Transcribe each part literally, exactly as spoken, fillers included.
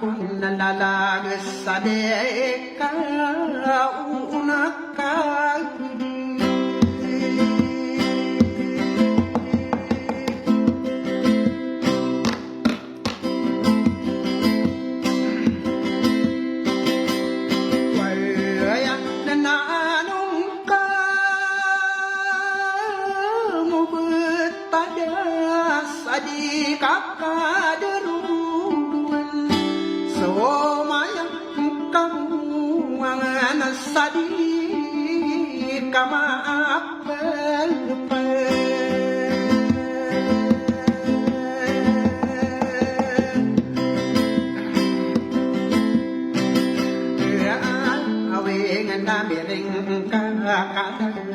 Nalalagas sa di ka unaka. Waya nananong ka mobet pada sa di ka kaderondongan. So mayang ka mo angan sa di ka maapelpel. Awingen a miring ka, ka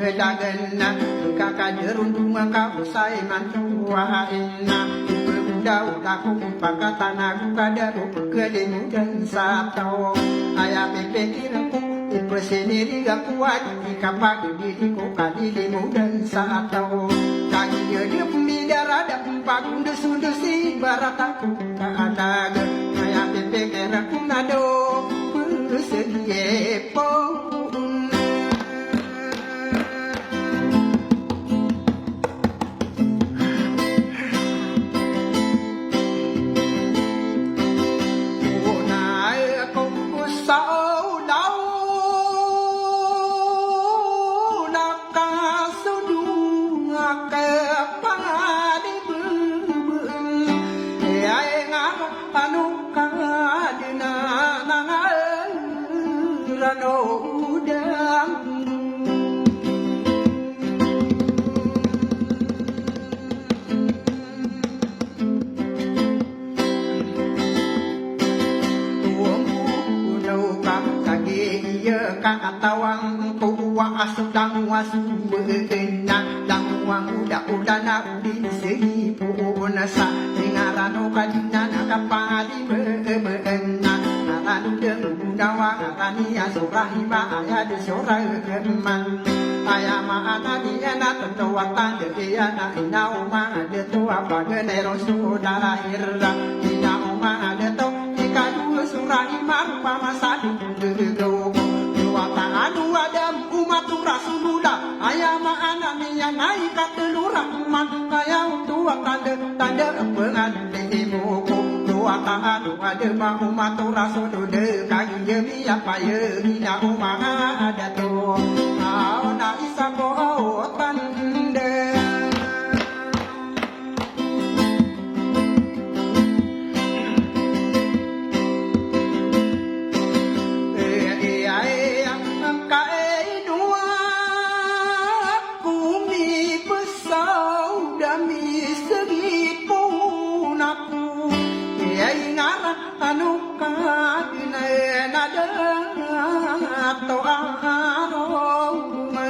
Dagan na, ka kaderondongan ka bo sa imanto a ina. Ipegodaw ta ko pakatanago ka da ko pekelimodan sa taw. Aya pipikir ko, ipesinirigan ko a di kapagdili ko kalilimodan sa taw. Kagiya di pemidarada pagondosondos i barata ko ka alaga. Aya pipikir ko na do pesegi po. Ano ka dina nangaran o dang. Tuwang ko unaw ka kagiya ka katawang ko wa asodang wa sumbena dang wang uda uda na Di segi poon sa ingaran o kadina na kapadi been na ngaran o deng gunawa ngaran iyan so Rahima aya di so Rahman. Aya maana niyan na tendo a tanda iyan na ina o manga deto a paganay ron so dara ira. Ina o manga deto ikadowa so Rahima rupama sa di Luwata ano Adam, umat o Rasulullah. Aya maana niyan na ikatelo Rahman. Aya oto a tanda, tanda a pangandimo ko. Luwata ano Adam a umat o Rasulullah. Kagiya miyapayag ina o manga dato. Aw na isa ko tanda. Ano ka di na da to aroma.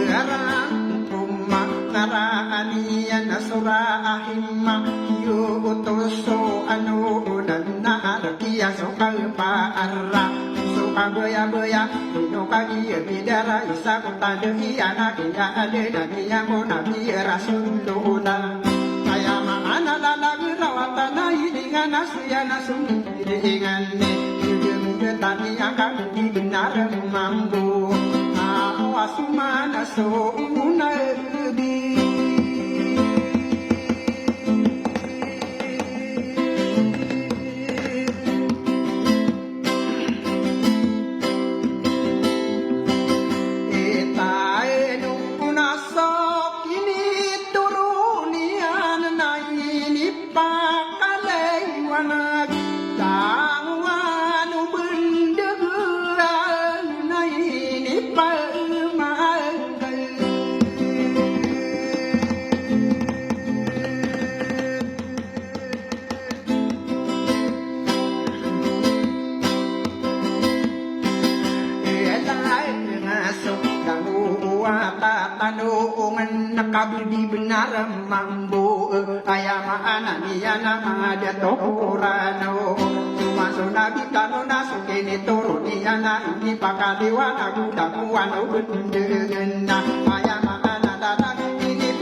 Ngaran ko ma, ngaran iyan na so Rahima, iyo oto so ano o dan na alkiya so kalpaara, so kabayabaya, ino kagiya bidara isa ko tanda iyan a kiya ade na Aya maana na lalag rawatan a ilingan a siya na sumidingan ni. Ilingan tani a kami di benar mambo. Awa sumana so unadi. Itaeno ko na so kinitoron iyan na inipakalay wanag. Langowan o bendegan na inipamagay. Iyalay nga so damo a tatanongan na kabidi benar mambo. Aya maana niyan na mada to Qur'an o. Suma so Nabi tano na so kinitoron iyan na inipakaliwanag o damo a no bendegan na. Aya maana na tata ini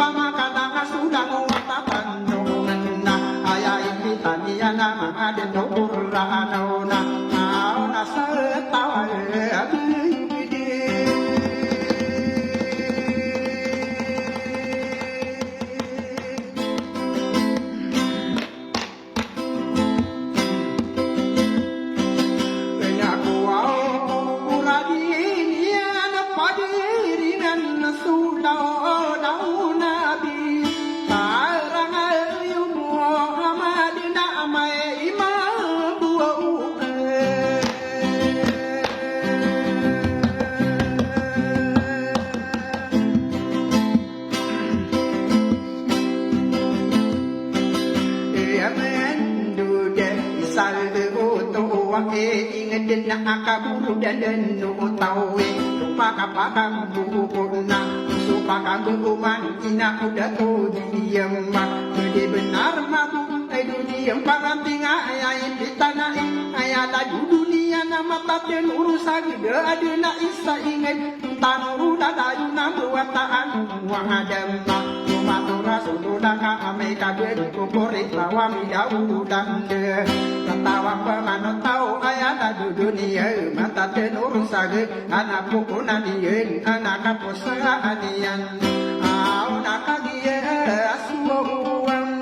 Iya mendud sa oto wa e inged na akaburu dandan o taw e. Pakapakam buko na so pakam buko man ina o dato di iyam ba. Di benar mabu ay do di iyam panganting ay ay pitana ay ala do duniya na mataten urus agda adena isa inged. Tanto ron a dayon a mbawataan o Adam a matoras o lolaka a amay ka beri ko pori tawa midaodan de. Tatawa pemano taw aya na do doniya mataten o ron sa ge ana pokona niyan ana kaposa aniyan. Aw na kagiya aswawam.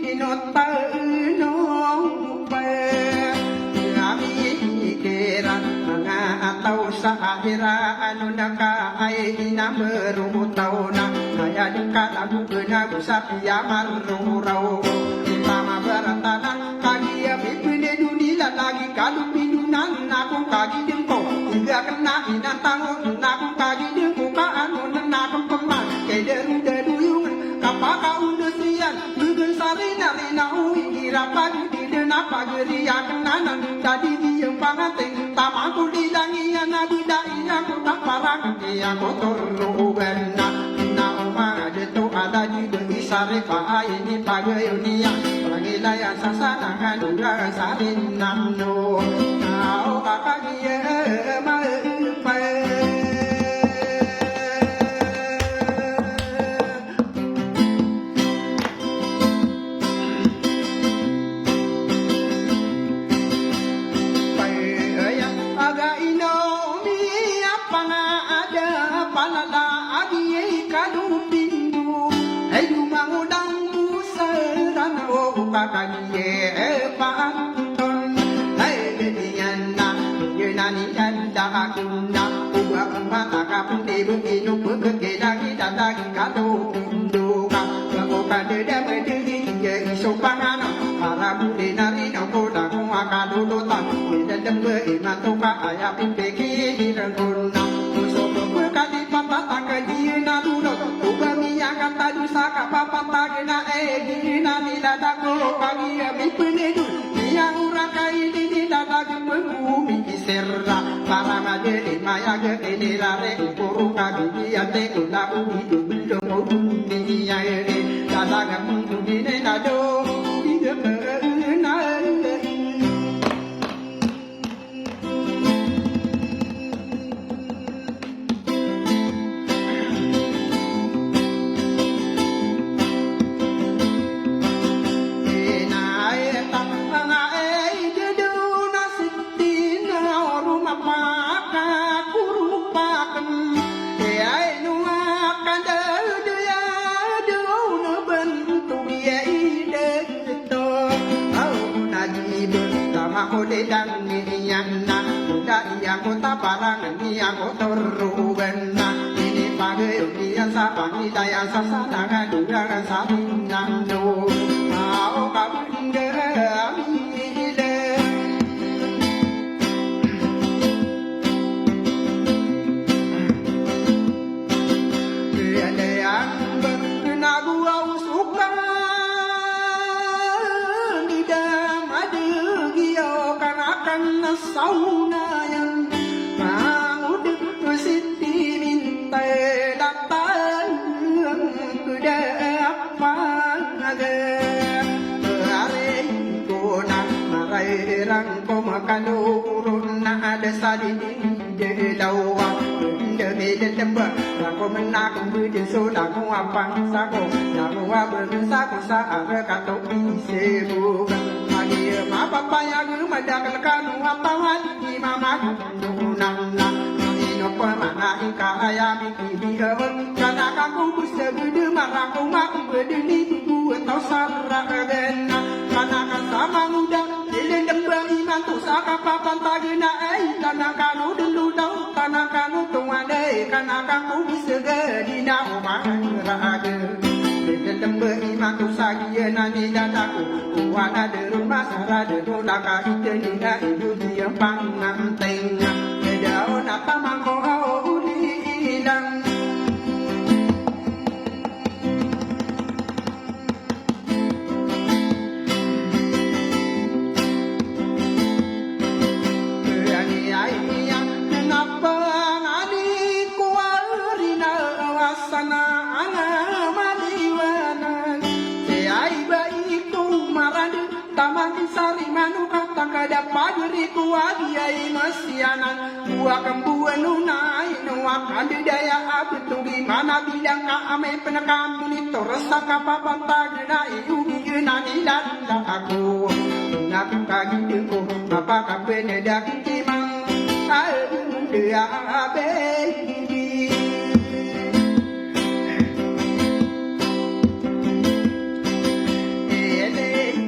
Ino taeno pa ami kiran nga ataw sa akira ano na ka ay inamero taw na kaya di ka tago kena go sa piya marorao. Tama barata na kagiya pipine do nila lagi kalo pinunan ako kagi dengko iga kena inantango na ako kagi dengko ka ano na ako pemake deru deru yung kapaka undo siyan. Begen sa rina-rina o igira pagedi den a pageri a kena nan dadi di iyang panganting taman ko di lang iyan a beda iyan ko taparangan iyan ko torogan na. Na o manga deto a dadi begi sa ripa a inipagayo niyan pangilayan sa sanangan oran sa rinano. Na o kakagiya maepay. Pay aya aga ino miya panga ada palala agi ay kalupindo ay dumangodang busa rana o kakagi e paanton ay gediyan na genani anda akunda uga mata kapunti bukino pekekeda kita dagi kato. Doka, bako ka deda medegi iya iso pangano. Para bule na rino ko dago a kalolotan. Deda dembe imato ka aya pimpeki di rengkona. Uso ko pekadi papataka di na lulot. Uba miya kata dosa ka papataka na egi na nila dago ka iya mipenedo. Iya ora ka ini nila dago pegumi. Serra para madeli maya ge ini rare ukuru kabi iyate kula uni do bendo mo dunia ini dadaga mengkudine nado ide na. Ina e tanga e dedo na Tina o ruma paka kurupaken. E ay nunga kanda doya do na bantu biya ide to. Au na gibe tama ko de dang ni iyan na. Da iya ko taparangan iya ko torugan na. Ini pagayo iya sa pangilaya sa sanangan doya sa rinano. Au ka Rangkom kano ron na ada sa di di lawa. Demi de lemba, rangkom na kum budi so lagu apa sako, lagu apa sako sa ara kato isebu. Agi mapapaya gu madakal kano apa wali mama. Nunang na ino pemana ika ayami. Ibihon kana ka ko besegede marako ma bedeni buat tau saragen. Kana ka sama nguda dilendem beriman tu saka papan tagena ai. Kana kano delu tau kana kano tuan ai. Kana ka ko besegede na umang ragen. Dilendem beriman tu sagian ani dadaku. Wana deru masara deru laka iteni na idu dia panang teng. Dao na tamang ko uli ilang. Ani ai iyan na pangani ko ari na wasana anga maliwanan. Te ai ba ito maradu Taman sari manoka tangkada pagari ko agi ai masiyanan. Buwa kambuwan o nai no akan di daya abet o di mana bilang ka amay penekam monitor sa kapapantag na iyugi na nilanda ako. Nakakagide ko mapakapenedak timang. Ay, dia abay.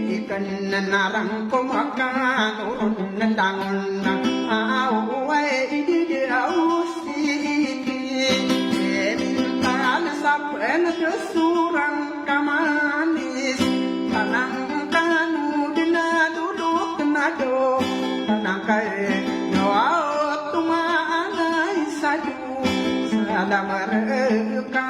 Ikan narang ko makan urun nandang na awa ididi ausiti. Mintan sapen surang kamanis tanang kanu dina duduk nado tanang kai nawa tumanay sadu. Salam reka